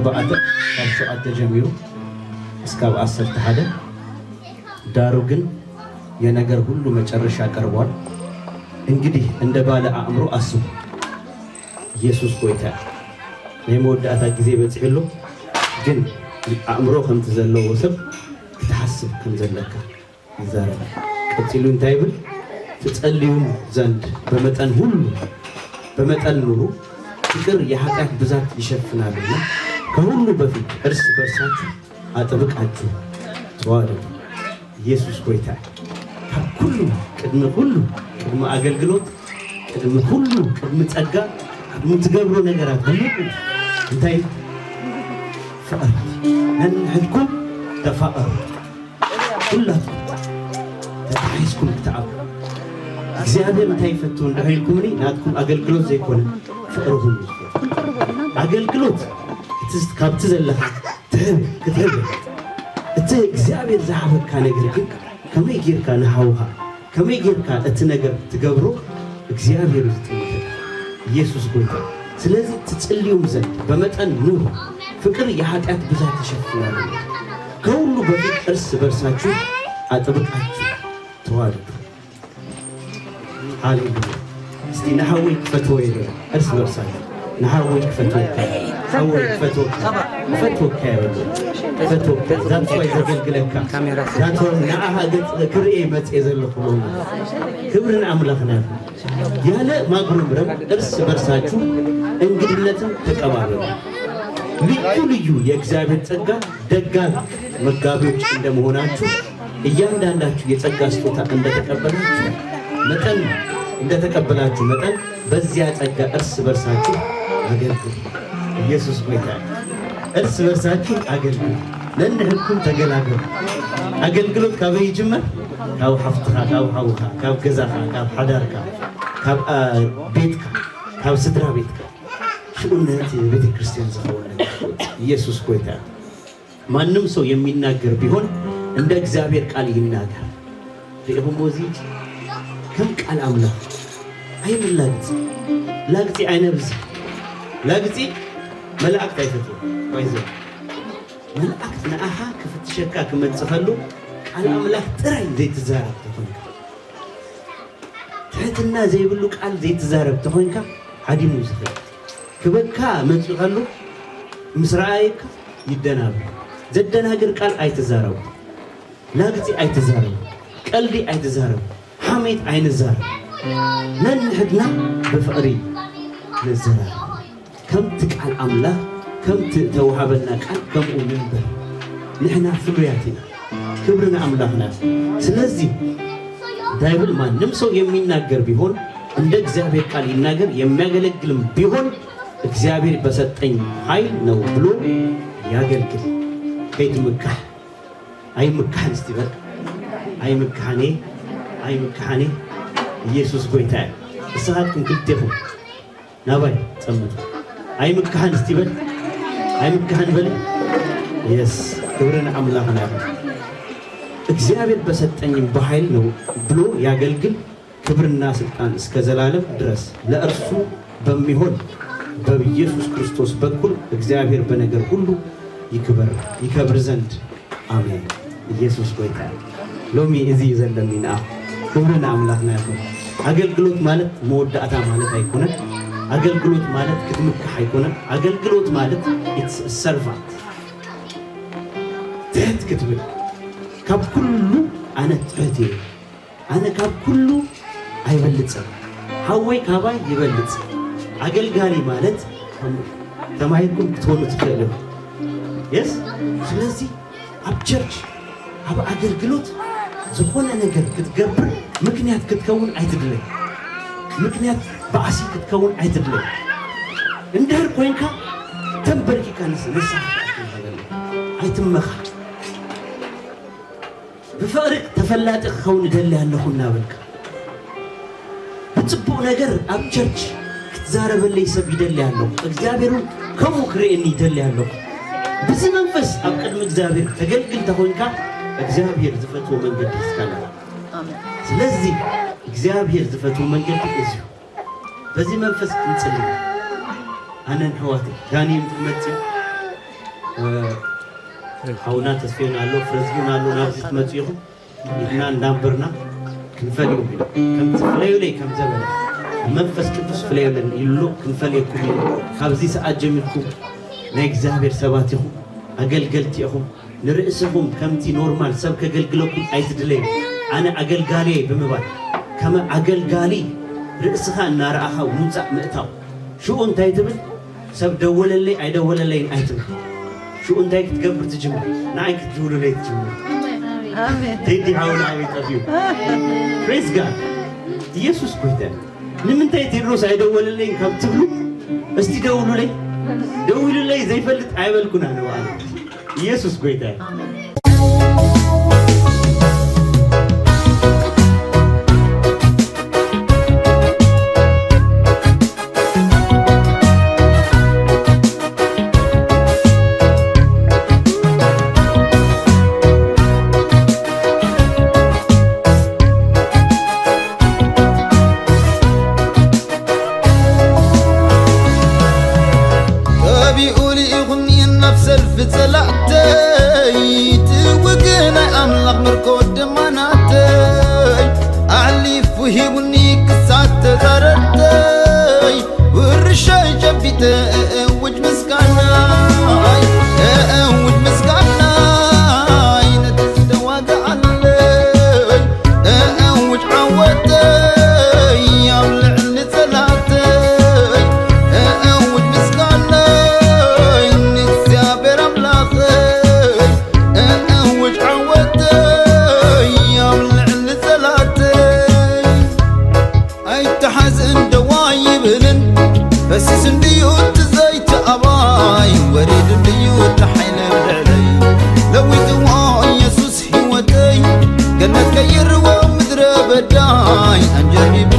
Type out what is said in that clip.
ኣርባዕተ ካብ ሸውዓተ ጀሚሩ እስካብ ዓሰርተ ሓደ። ዳሩ ግን የነገር ሁሉ መጨረሻ ቀርቧል። እንግዲህ እንደ ባለ አእምሮ አስቡ። ኢየሱስ ጎይታ። ናይ መወዳእታ ግዜ በጺሑ ኣሎ። ግን ኣእምሮ ከምቲ ዘለዎ ሰብ ክትሓስብ ከም ዘለካ ይዛረብ። ቀጺሉ እንታይ ይብል? ትጸልዩም ዘንድ በመጠን ሁሉ በመጠን ኑሩ፣ ፍቅር የኃጢአት ብዛት ይሸፍናልና፣ ከሁሉ በፊት እርስ በርሳችሁ አጥብቃችሁ ተዋደዱ። ኢየሱስ ጎይታ። ካብ ኩሉ ቅድሚ ኩሉ ቅድሚ ኣገልግሎት ቅድሚ ኩሉ ቅድሚ ጸጋ ቅድሚ ትገብሮ ነገራት ብምሉ እንታይ ፍቕር ነንሕድኩም ተፋቐሩ። ኩላትኩም ተታሒዝኩም ክትኣብ እግዚኣብሔር እንታይ ይፈቱ እንድሕር ኢልኩምኒ ናትኩም ኣገልግሎት ዘይኮነ ፍቕርኹም እዩ ዝፈቱ። ኣገልግሎት እቲ ካብቲ ዘለካ ትህብ ክትህብ እቲ እግዚኣብሔር ዝሃበካ ነገር ግን ከመይ ጌርካ ንሃውካ ከመይ ጌርካ እቲ ነገር ትገብሮ እግዚኣብሔር እዩ ዝጥምተካ። ኢየሱስ ጎይታ። ስለዚህ ትጽልዩም ዘንድ በመጠን ኑሩ። ፍቅር የኃጢአት ብዛት ይሸፍናል። ከሁሉ በፊት እርስ በርሳችሁ አጥብቃችሁ ተዋደዱ። ሃሌሉያ። እስቲ ንሓወይ ክፈትዎ ይበል እርስ በርሳችሁ። ንሓወይ ክፈትወካ፣ ሓወይ ክፈትወካ፣ ክፈትወካ ይበል። ክፈትወካ። ዛትዋይ ዘገልግለካ። ዛትዋይ ንኣኻ ገጽ ክርእየ መጽየ ዘለኹ ሎሚ። ክብሪ ንኣምላኽና ይኹን። ያለ ማጉረምረም እርስ በርሳችሁ እንግድነትን ተቀባበሉ። ልዩ ልዩ የእግዚአብሔር ጸጋ ደጋግ መጋቢዎች እንደመሆናችሁ እያንዳንዳችሁ የጸጋ ስጦታ እንደተቀበላችሁ መጠን እንደተቀበላችሁ መጠን በዚያ ጸጋ እርስ በርሳችሁ አገልግሉ። ኢየሱስ ጎይታ። እርስ በርሳችሁ አገልግሉ። ነንሕድኩም ተገላገሉ። ኣገልግሎት ካበይ ይጅመር? ካብ ሓፍትኻ፣ ካብ ሓውኻ፣ ካብ ገዛኻ፣ ካብ ሓዳርካ፣ ካብ ኣ፣ ቤትካ፣ ካብ ስድራ ቤትካ። ሽኡ ነቲ ቤተ ክርስቲያን ዝኸውን ነገር ኢየሱስ ጎይታ። ማንም ሰው የሚናገር ቢሆን እንደ እግዚአብሔር ቃል ይናገር። ርኢኹምዎ እዚ ከም ቃል ኣምላኽ ኣይንላግጽ። ላግጺ ኣይነብዝሕ። ላግጺ መላእክት ኣይፈትዎ። ባይዘ መላእክት ንኣኻ ክፍትሸካ ክመጽእ ከሎ ቃል ኣምላኽ ጥራይ ዘይትዛረብ ተኾንካ ትሕትና ዘይብሉ ቃል ዘይትዛረብ ተኾንካ ዓዲሙ ዝኽእል ክበካ መፂኡ ከሎ ምስ ረኣየካ ይደናገር። ዘደናግር ቃል ኣይትዛረቡ። ላግፂ ኣይትዛረቡ። ቀልዲ ኣይትዛረቡ። ሓሜት ኣይንዛረብ። ነንሕድና ብፍቕሪ ንዘራረብ። ከምቲ ቃል ኣምላኽ ከምቲ ተውሃበና ቃል ከምኡ ንንበር። ንሕና ፍሉያት ኢና። ክብሪ ንኣምላኽና። ስለዚህ ባይብል ማንም ሰው የሚናገር ቢሆን እንደ እግዚአብሔር ቃል ይናገር፣ የሚያገለግልም ቢሆን እግዚአብሔር በሰጠኝ ኃይል ነው ብሎ ያገልግል። ከይትምካሕ። ኣይምካሕን እስቲ በል። ኣይምካሕን እየ። ኣይምካሕን እየ። ኢየሱስ ጎይታ እዩ። ንስኻትኩም ክልቴኹም ናባይ ጸምቱ። ኣይምካሕን እስቲ በል። ኣይምካሕን በል። የስ ክብርን ኣምላኽና ይኹን። እግዚአብሔር በሰጠኝም በኃይል ነው ብሎ ያገልግል። ክብርና ስልጣን እስከ ዘላለም ድረስ ለእርሱ በሚሆን በኢየሱስ ክርስቶስ በኩል እግዚአብሔር በነገር ሁሉ ይክበር ይከብር ዘንድ አሜን። ኢየሱስ ጎይታ። ሎሚ እዚ እዩ ዘለኒ ንኣ ክብሪ ንኣምላኽና ይኹን። ኣገልግሎት ማለት መወዳእታ ማለት ኣይኮነን። ኣገልግሎት ማለት ክትምካሕ ኣይኮነን። ኣገልግሎት ማለት it's servant ትሕት ክትብል ካብ ኩሉ ኣነ ትሕት እየ ኣነ ካብ ኩሉ ኣይበልጽን፣ ሓወይ ካባይ ይበልጽ። ኣገልጋሊ ማለት ተማሂርኩም ክትኮኑ ትኽእሉ። የስ ስለዚ ኣብ ቸርች ኣብ ኣገልግሎት ዝኾነ ነገር ክትገብር ምክንያት ክትከውን ኣይትድለይ። ምክንያት ባእሲ ክትከውን ኣይትድለይ። እንድሕር ኮይንካ ተንበርኪካ ንስ ንስኻ ኣይትመኻ። ብፍቕሪ ተፈላጢ ክኸውን እደሊ ኣለኹ እናበልካ ብጽቡቕ ነገር ኣብ ቸርች ክትዛረበለይ ሰብ ይደሊ ኣለኹ እግዚኣብሔር እውን ከምኡ ክርእየኒ ይደሊ ኣለኹ። ብዚ መንፈስ ኣብ ቅድሚ እግዚኣብሔር ተገልግል ተኾንካ እግዚኣብሔር ዝፈትዎ መንገዲ ሒዝካ ኣለኻ። ስለዚ እግዚኣብሔር ዝፈትዎ መንገዲ እዚ እዩ። በዚ መንፈስ ክንጽሊ ኣነን ኣሕዋተይ ዳንኤል ትመጽእ ሓውና ተስፌን ኣሎ፣ ፍረዝጊን ኣሎ፣ ናብዚ ትመጽኡ ኢኹም። ኢድና እንዳንበርና ክንፈልዮም ኢና። ከምቲ ፍለዩለይ ከም ዘበለ፣ መንፈስ ቅዱስ ፍለዩለይ ኢሉ ክንፈልየኩም ኢና። ካብዚ ሰዓት ጀሚርኩም ናይ እግዚኣብሔር ሰባት ኢኹም፣ ኣገልገልቲ ኢኹም። ንርእስኹም ከምቲ ኖርማል ሰብ ከገልግለኩም ኣይትድለዩ። ኣነ ኣገልጋሊ እየ ብምባል፣ ከመ ኣገልጋሊ ርእስኻ እናረኣኻ ምውጻእ ምእታው። ሽኡ እንታይ ትብል? ሰብ ደወለለይ ኣይደወለለይን ኣይትብል። ሽኡ እንታይ ክትገብር ትጅምር? ንዓይ ክትድውሉለይ ትጅምር። ኣሜን። ቴዲ ሓውና ኣበይ ጠፊኡ? ፕሬዝ ጋድ። ኢየሱስ ጎይታ እዩ። ንምንታይ ቴድሮስ ኣይደወለለይን ካብ ትብሉ፣ እስቲ ደውሉለይ። ደውሉለይ ዘይፈልጥ ኣይበልኩን ኣነ በዓል። ኢየሱስ ጎይታ እዩ። ጠቢቑ ልኢኹኒ ናብ ሰልፊ ጸላእተይ፣ ትውግ ናይ ኣምላኽ ምርኮ ድማ ናተይ። ኣሕሊፉ ሂቡኒ ክሳብ ተዛረርተይ፣ ውርሻይ ጨቢጠ እእውጅ ምስጋናይ፣ እእውጅ ምስጋናይ ነቲ ዝተዋግኣለይ። እእውጅ ዓወተይ ኣብ ልዕሊ ጸላእተይ፣ እእውጅ ምስጋናይ ንእግዚኣብሔር ኣምላኸይ። እእውጅ ዓወተይ ኣብ ልዕሊ ጸላእተይ። ኣይተሓዝን ደዋ ይብልን ፈሲስ እንድዩ እቲ ዘይቲ ኣባይ፣ ወሪድ እንድዩ እቲ ሓይሊ ኣብ ልዕለይ። ለዊጥዎ ኢየሱስ ህይወተይ፣ ገነት ቀይርዎ ምድረ በዳይ። ኣንጀቢቡ